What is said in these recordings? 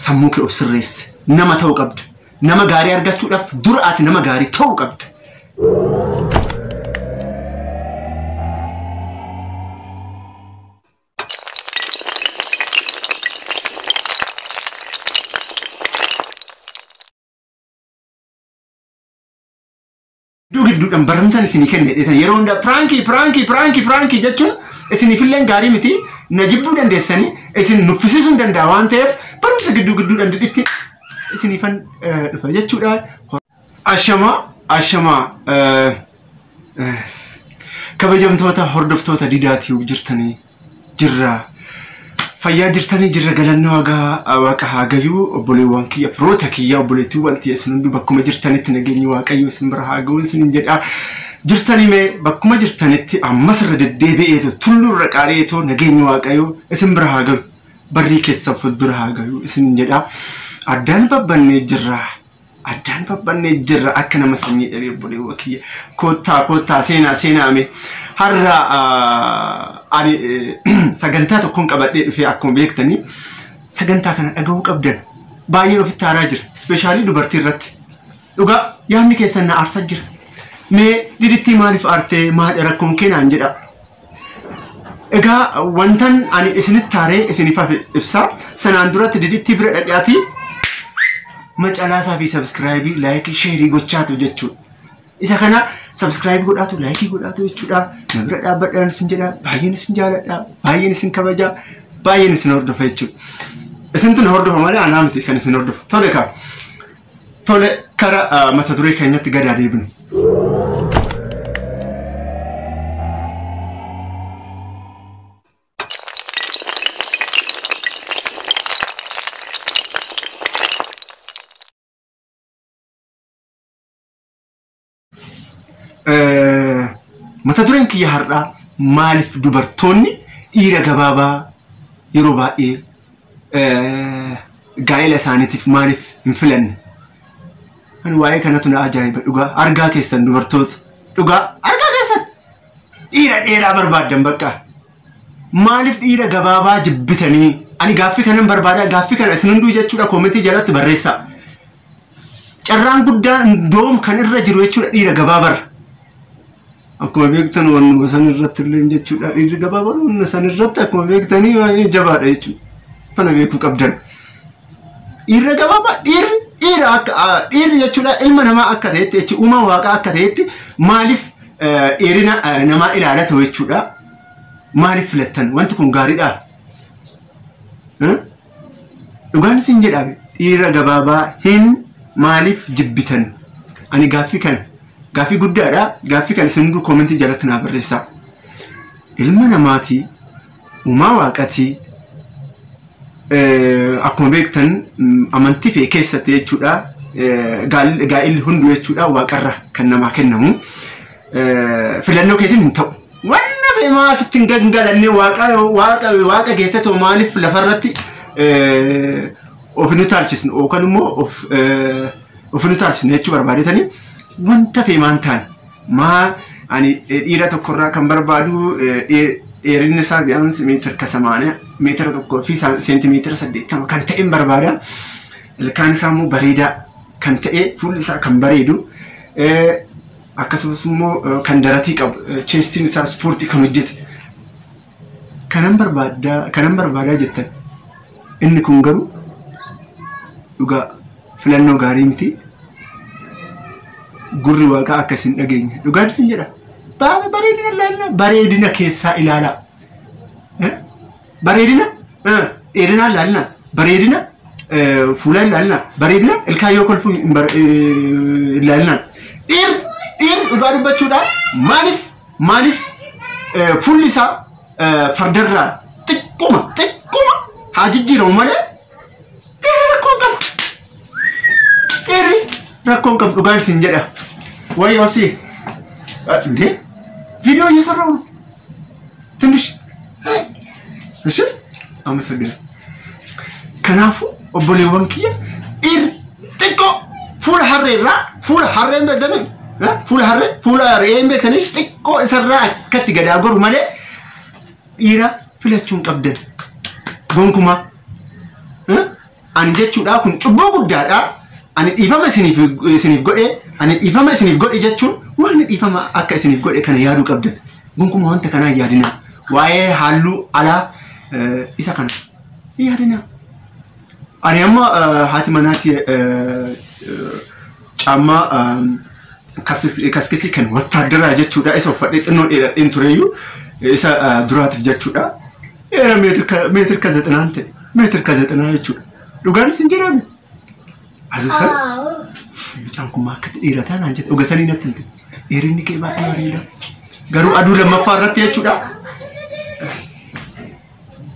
Sammuu kee of sirreessi. Nama ta'uu qabda. Nama gaarii argachuudhaaf dura ati nama gaarii ta'uu qabda. Gidduu gidduudhaan barumsaan isinii kenne dheetan yeroo hundaa piraankii piraankii piraankii piraankii jechuun isiniifillee gaarii miti na jibbuu dandeessanii isin nuffisiisuu hin danda'a waan ta'eef barumsa gidduu gidduudhaan didhitti isiniifan dhufa jechuudha. Ashamaa ashamaa kabajamtoota hordoftoota Didaa Tube jirtanii jirra. Fayyaa jirtanii jirra galannoo hagaa waaqa haa gayuu obboleewwan kiyya firoota kiyya obboleettiiwwan tiyya isin hunduu bakkuma jirtanitti nageenyi waaqayyo isin bira haa ga'u isin jedha. Jirtanii mee bakkuma jirtanitti ammas irra deddeebi'eetu tulluu irra qaari'eetu nageenyi waaqayyo isin bira haa gayu barrii keessan fuuldura haa gayu isin jedha. Addaan babbannee jirra. Addaan babbannee jirra akka nama sanyii dhabee obboleewwan kiyya. Koottaa koottaa seenaa seenaa mee har'a ani sagantaa tokkoon qabadhee dhufee akkuma beektanii sagantaa kana dhaga'uu qabdan baay'een ofitti aaraa jira. Ispeeshaalii dubartii irratti. Dhugaa yaadni keessan na aarsaa jira. Mee didittii maaliif aartee maal rakkoon kee naan jedha. Egaa wantan ani isinitti aaree isiniif ibsaa sanaan duratti didittii bira dhaqaatii macalaasaa fi sabskraayibii laayikii sheerii gochaatu jechuudha. Isa kana sabskraayibii godhaatu laayikii godhaatu jechuudha. Na bira dhaabbadhaan isin jedha baay'een isin jaaladha baay'een isin kabaja baay'een isin hordofa jechuudha. Isintu na hordofa malee anaa miti kan isin hordofa. Tole kaa tole kara mata duree keenyatti gad adeemnu. Mata dureen kiyya har'aa maaliif dubartoonni dhiira gabaabaa yeroo baay'ee gaa'ela isaaniitiif maaliif hin filanne? Ani waa'ee kanatu na ajaa'iba dhugaa argaa keessan dubartoota dhugaa argaa keessan dhiira dheeraa barbaaddan bakka maaliif dhiira gabaabaa jibbitanii? Ani gaaffii kanan barbaada gaaffii kana isin hunduu jechuudha koomentii jalatti barreessaa. Carraan guddaan doom kan irra jiru jechuudha dhiira gabaabarra. Akkuma beektan wannuma san irratti illee jechuudha dhiirri gabaabaan wanna san irratti akkuma beektanii baay'ee jabaadha jechuudha. Kana beekuu qabdan. Dhiirri gabaabaa dhiirri dhiira akka dhiirri jechuudha ilma namaa akka ta'etti jechuudha uumaa waaqaa akka ta'etti maaliif dheerina namaa ilaalatu jechuudha. Maaliif filattan wanti kun gaariidha. Dhugaan isin jedhaa dhiira gabaabaa hin maaliif jibbitan? Ani gaaffii kana gaaffii guddaadha. Gaaffii kana isin hunduu koomentii jalatti naa barreessaa. Ilma namaatii uumaa waaqatii akkuma beektan amantii fe'e keessatti jechuudha gaa'illi hunduu jechuudha waaqarra kan namaa kennamu. Filannoo keetiin hin ta'u. Wanna fe'e maa sitti hin gangalanne waaqa waaqa waaqa keessatti maaliif lafarratti of nu taalchisne yookaan immoo of nu taalchisne jechuu barbaadetanii wanta fe'e maan ta'an maa ani dhiira tokkorraa kan barbaadu dheerinni isaa bi'aansi meetira samaaniya meetira tokkoo fi seentimeetira 80 kan ta'e barbaada. Ilkaan isaa immoo bareedaa kan ta'e fuulli isaa kan bareedu akkasumas immoo kan daratii qabu cheestiin isaa ispoortii kan hojjete kanan barbaadaa jettan. Inni kun garuu dhugaa filannoo gaarii miti. Gurri waaqaa akka isin dhageenye dhugaan isin jedha. Bareedina ilaalaa bareedina keessaa ilaalaa. Bareedina dheerinaa ilaalina bareedina fuulaa ilaalina bareedina ilkaan yoo kolfuu ilaalina. Dhiirri dhiirri dhugaa dubbachuudhaan maaliif maaliif fuulli isaa fardarraa xiqquma xiqquma haa jijjiiramu malee dhiirri rakkoo hin qabu. Dhiirri rakkoo hin qabu dhugaan isin jedha. Wayi obsi እንዴ ቪዲዮ እየሰራሁ ነው። ትንሽ እሺ፣ አመሰግናለሁ። Kanaafuu obboleewwan kiyya dhiirri xiqqoo fuula harreerraa fuula harree hin beektanii fuula harree fuula re'ee hin beektanii xiqqoo isarraa akkatti gadaa goru malee dhiira filachuu hin qabdan. Gonkumaa. Ani jechuudha kun cubbuu guddaadha. Ani dhiifama isiniif godhe, ani dhiifama isiniif godhe jechuun waan dhiifama akka isiniif godhe kana yaaduu qabdan. Gonkumaa wanta kanaa yaadina. Waa'ee halluu alaa isa kana yaadina. Ani amma haati manaati caammaa kaskisii kan wattaaddaraa jechuudha. Isa uffadhee xinnoo dheeradheen tureyyuu isa duraatiif jechuudha. Dheera meetir ka 90 ta'e, meetir ka 90 jechuudha. Dhugaan isin jedhame. Aduusan mucaan kun akkatti dheerataa naan jette dhuga sanii natti himte. Dheerinni kee baay'ee bareeda. Garuu aduu lammaffaa irratti jechuudha.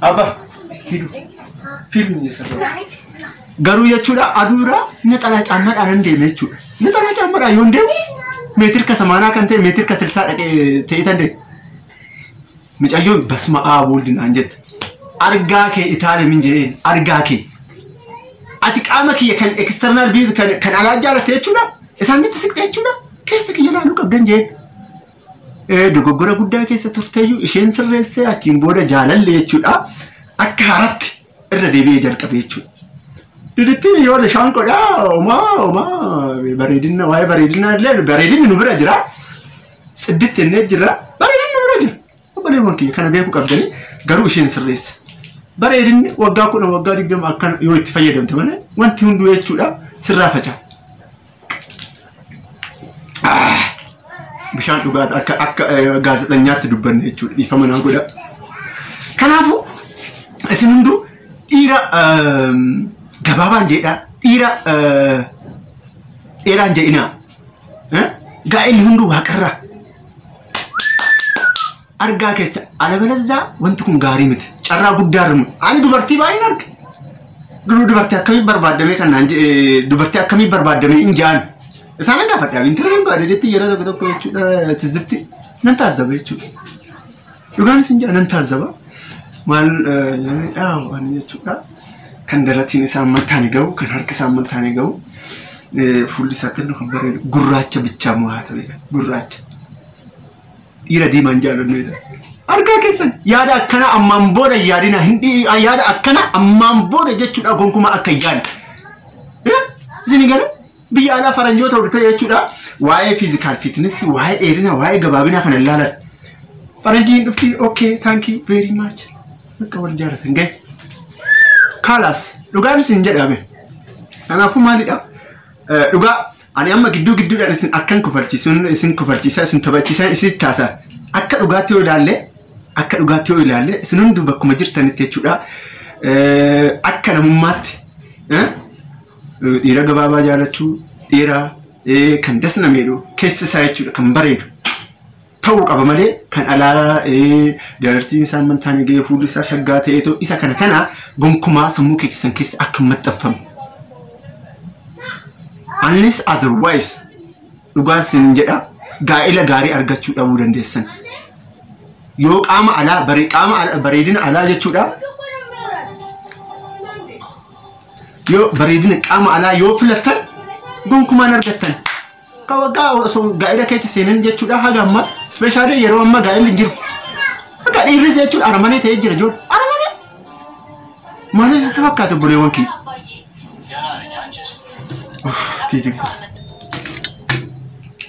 Abba hidu fiilmi sirra. Garuu jechuudha aduu irraa naxalaa caammaadhaan hin deeme jechuudha. Naxalaa caammaadhaan yoo hin deemu meetir ka 80 kan ta'e meetir ka 60 dhaqee ta'ee tan deeme. Mucayyoon basma aabooldi naan jette. Argaa kee itaale min jedheen argaa kee. Ati qaama kiyya kan external beauty kan alaa jaalatte jechuudha. Isaan natti siqxe jechuudha. Keessa kiyya ilaaluu qabdan jeen. Dogoggora guddaa keessa turteeyyuu isheen sirreessee achiin booda jaalalle jechuudha. Akka haaraatti irra deebi'ee jalqabe jechuudha. Didittiin yoo nishaan godhaa homaa homaa bareedina waa'ee bareedinaa illee bareedinni nu bira jira. Tsidditti innee jira. Bareedinni nu bira jira. Obboleewwan kiyya kana beekuu qabdanii garuu isheen sirreessa. Bareedinni waggaa 10 waggaa 20 akkana yoo itti fayyadamte malee wanti hunduu jechuudha sirraa faca'a. Bishaan dhugaati akka gaazexanyaatti dubbanne jechuudha dhiifama naa godha. Kanaafuu isin hunduu dhiira gabaabaan jedhaa dhiira dheeraan jedhinaa. Gaa'elli hunduu waaqarraa. Argaa keessa alabalazzaa wanti kun gaarii miti. Carraa guddaa irra. Ani dubartii baay'een arge. Duruu dubartii akkamii barbaadamee kan naan dubartii akkamii barbaadamee hin jaan. Isaan nan gaafadha. Intarviin godhe yeroo tokko tokko jechuudha tizibti nan taazzaba jechuudha. Dhugaan isin jaa nan taazzaba. Maal ani jechuudha. Kan daratiin isaa mataan gahu, kan harki isaa mataan gahu, fuulli isaa kennu kan bareedu gurraacha bichaa moo haa ta'u gurraacha. Dhiira diimaan jaalannu jedha. Argaa keessan yaada akkana ammaan booda yaadina hin yaada akkana ammaan booda jechuudha gonkumaa akka yaadne. Isin gara biyya alaa faranjoota hordofee jechuudha waa'ee physical fitness waa'ee dheerina waa'ee gabaabinaa kana ilaalan. Faranjiin dhufti okay thank you very much. Akka wal jaalatan gahe. Kaalas dhugaan isin jedhame. Kanaafuu maalidha? Dhugaa ani amma gidduu gidduudhaan isin akkan kofalchiisuun isin kofalchiisaa isin taphachiisaa isin taasa. Akka dhugaatti yoo ilaalle akka dhugaatti yoo ilaalle isin hunduu bakkuma jirtanitti jechuudha. Akka namummaatti dhiira gabaabaa jaalachuu dhiira kan das nameedhu keessa isaa jechuudha kan bareedu ta'uu qaba malee kan alaa darartiin isaa mantaan ga'ee fuulli isaa shaggaa ta'eetu isa kana kana gonkumaa sammuu keessan keessa akka maxxanfamu. Unless otherwise dhugaa isin jedha gaa'ela gaarii argachuu dhabuu dandeessan. Yoo qaama alaa qaama bareedina alaa jechuudha. Yoo bareedina qaama alaa yoo filattan gonkumaan argattan. Ka waggaa osoo gaa'ela keessa seenan jechuudha haga ammaa ispeeshaalee yeroo ammaa gaa'elli hin jiru. Haga dhiirris jechuudha aramanee ta'ee jira jiru. Aramanee! Maaliif sitti fakkaata obboleewwan kiyya?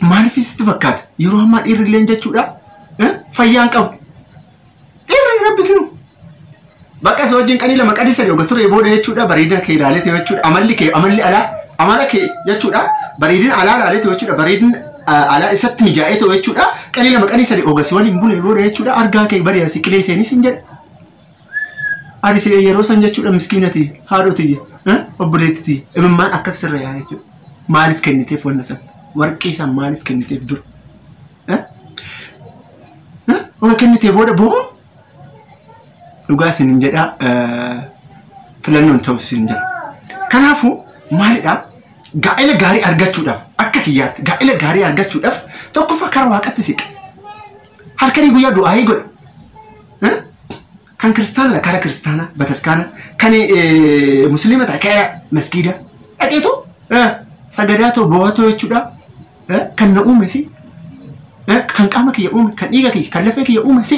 Maaliif sitti fakkaata? Yeroo ammaa dhiirri illee jechuudha fayyaan qabu. Dhiirri rabbi kennu. Bakka isa wajjin qanii 2 qanii 3 oga ture booda jechuudha bareedina kee ilaalee ta'e jechuudha amalli kee amalli alaa amala kee jechuudha bareedina alaa ilaalee ta'e jechuudha bareedina alaa isatti mijaa'ee ta'e jechuudha qanii 2 qanii 3 oga si waliin bulee booda jechuudha argaa kee bareeda si qilee seenis hin jedha. Ani si yeroo san jechuudha miskiinati haadhoti obboleettiti imimmaan akkas sirra yaa jechuudha. Maaliif kenniteef wanna san warqii san maaliif kenniteef dur? Oga kennitee booda boo'uun dhugaa isin hin jedha filannoon ta'u isin jedha. Kanaafuu maalidha gaa'ela gaarii argachuudhaaf akka kiyyaatti gaa'ela gaarii argachuudhaaf tokkoffaa karaa waaqatti siqa. Halkanii guyyaa du'aayii godha. Kan kiristaanaa karaa kiristaanaa bataskaana kan musliima ta'a karaa masgiida dhaqeetu sagadaatoo bo'atoo jechuudha kan na uume si kan qaama kiyya uume kan dhiiga kiyya kan lafee kiyya uume si.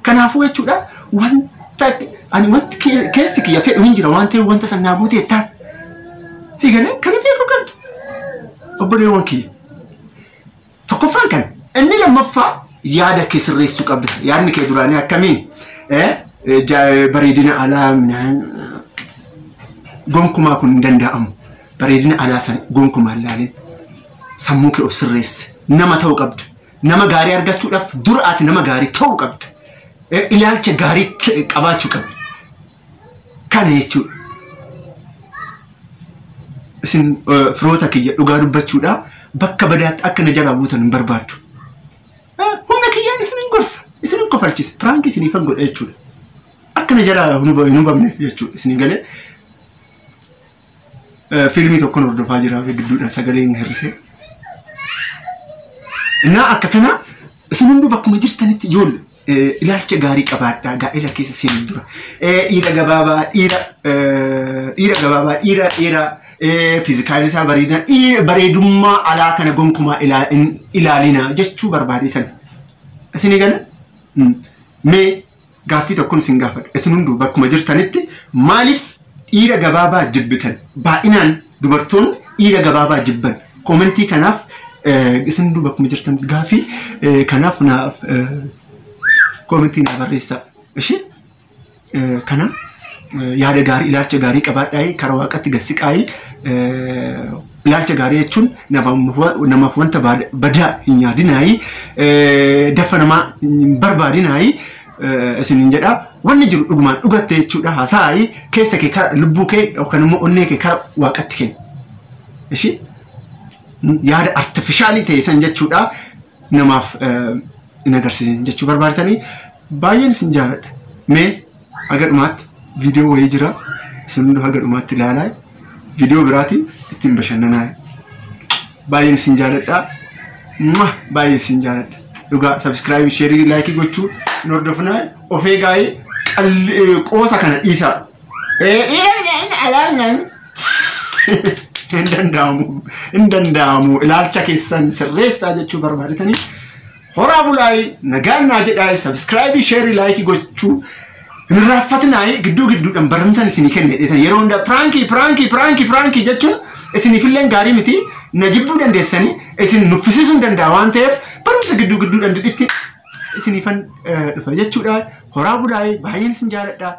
Kanaafuu jechuudha wanta Ani wanti keessi kiyya fedhu hin jira waan ta'eef wanta san naa guutee jettaan. Si galee kana beekuu qabda. Obboleewwan kiyya. Tokkoffaan kana. Inni lammaffaa yaada kee sirreessuu qabda. Yaadni kee duraanii akkamii? Bareedina alaa gonkumaa kun hin danda'amu. Bareedina alaa sana gonkumaa hin ilaalin. Sammuu kee of sirreessi. Nama ta'uu qabda. Nama gaarii argachuudhaaf dura ati nama gaarii ta'uu qabda. Ilaalcha gaarii qabaachuu qabda. Kana jechuudha. Isin firoota kiyya dhugaa dubbachuudha bakka badaatti akka na jalaa buutan hin barbaaddu. Humna kiyyaan isin hin gorsa, isin hin kofalchisa, piraankii isiniifan godha jechuudha. Akka na jalaa hin hubamneef jechuudha isin galee. Fiilmii tokkon hordofaa jira gidduudhaan sagalee hin hir'isee. Innaa akka kana isin hunduu bakkuma jirtanitti ijoollee ilaalcha gaarii qabaadhaa gaa'ela keessa seenuun dura. Dhiira gabaabaa, dhiira dhiira gabaabaa, dhiira dheeraa, fiizikaalii isaa bareedaa, bareedummaa alaa kana gonkumaa ilaalinaa jechuu barbaadetan. Isinii gala? Mee gaaffii tokkoon isin gaafadha. Isin hunduu bakkuma jirtanitti maaliif dhiira gabaabaa jibbitan? Baay'inaan dubartoonni dhiira gabaabaa jibban. Koomentii kanaaf isin hunduu bakkuma jirtan gaaffii kanaaf naaf koomentii naa barreessaa. Ishee kana yaada gaarii ilaalcha gaarii qabaadhaa karaa waaqatti gassiqaayi. Ilaalcha gaarii jechuun namaaf wanta badaa hin yaadinaayi, dafa namaa hin barbaadinaayi isiniin jedha. Wanni jiru dhugumaan dhugatte jechuudha haasa'aayi keessa kee kara lubbuu kee yookaan immoo onnee kee kara waaqatti kenni. Ishee yaada artifishaalii ta'e san jechuudha namaaf hin agarsiisin jechuu barbaadanii baay'een isin jaaladha. Mee haga dhumaatti viidiyoo wayii jira isin hunduu haga dhumaatti ilaalaa viidiyoo biraati ittiin bashannanaa. Baay'een isin jaaladha. Baay'ee isin jaaladha. Dhugaa sabiskiraayibii, sheerii, laayikii gochuu hin hordofnaa of eegaa qoosa kana dhiisaa. Hin danda'amu. Hin danda'amu. Ilaalcha keessan sirreessaa jechuu barbaadetanii horaa bulaayi nagaan naa jedhaayi sabiskiraayibii, sheerii, laayikii gochuu hin irraanfatinaayi gidduu gidduudhaan barumsaan isinii kenne jedhetan yeroo hunda piraankii piraankii piraankii piraankii jechuun isiniifillee gaarii miti na jibbuu dandeessanii isin nuffisiisuu hin danda'a waan ta'eef barumsa gidduu gidduudhaan didhitti isiniifan dhufa jechuudha. Horaa bulaayi baay'een isin jaaladha.